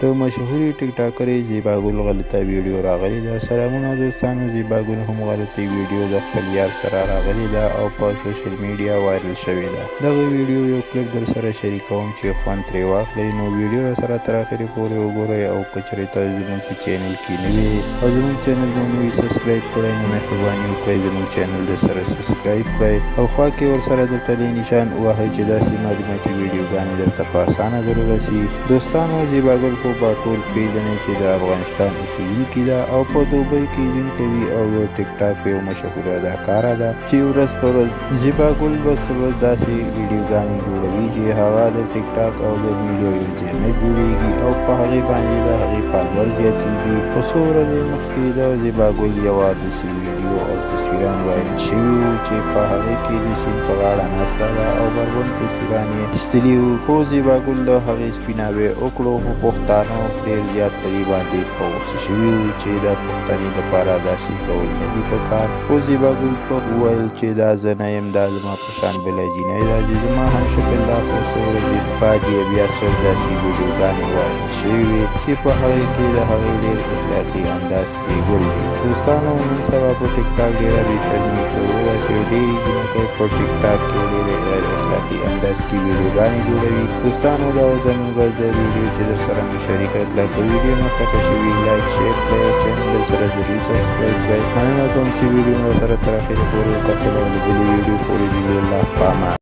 د مشهورې ټیک ټاکرې زیبا ګل غلطه ویډیو راغلې ده. سلامونه دوستانو، زیبا ګل هم غلطې ویډیو د خپل یار سره راغلې ده او په سوشل میډیا وایرل شوې ده. دغه ویډیو یو کلیپ در سره شریکوم چې خوند ترې واخلئ. نو ویډیو راسره تر اخرې پورې وګورئ او که چېرې تاسو زموږ په چینل کې نوي او زموږ چینل مو نوي سبسکرایب کړی، نو مهرباني وکړئ زموږ چینل در سره سبسکرایب کړئ او خوا کې ورسره د ټلې نشان ووهئ چې داسې معلوماتي ویډیوګانې درته په اسانه در ورسي. دوستانو، زیبا ګل خو به ټول پېژنئ چې د افغانستان اوسېدونکې ده او په دوبۍ کې ژوند کوي او د ټیک ټاک یو مشهوره اداکاره ده چې ورځ په ورځ زیبا ګل ورځ په ورځ داسې ویډیوګانې جوړوي چې هغه د ټیک ټاک او د ویډیو یو ځای نه جوړېږي او په هغې باندې د هغې فالور زیاتېږي. خو څو ورځې مخکې د زیبا ګل یوه داسې ویډیو او تصویران وایرل شوي وو چې په هغې کې د سیند په غاړه ناسته ده او بربنډ تصویران یې ایستلي وو. خو زیبا ګل د هغې سپیناوی وکړو، خو پښتانه ډېر زیات په دې باندې په غوسه شوي وو چې د پښتنې دپاره داسې کول نه دي په کار. خو زیبا ګل په وویل چې دا زه نه یم، دا زما په شان بله جینۍ ده چې زما هم شکل ده. خو څو ورځې بعد یې بیا څو داسې ویډیوګانې وایرل شوې وې چې په هغې کې د هغې ډېر اخلاقي انداز کې ګل دي. دوستانو، نن سبا په ټیک ټاک ډېره بې شرمي شروع ده چې ډېرې جینکۍ په ټیک ټاک کې ډېرې غیر اخلاقي انداز کې ویډیوګانې جوړوي. دوستانو، دا و د نن ورځ د ویډیو چې در سره مې شریکه کړه. که ویډیو مو خوښه شوي، لایک شیر کړئ او چینل در سره ضرور سبسکرایب کړئ. مننه کوم چې ویډیو مو سره تر اخرې پورې وکتله او له بلې ویډیو پورې دې وي الله په امان.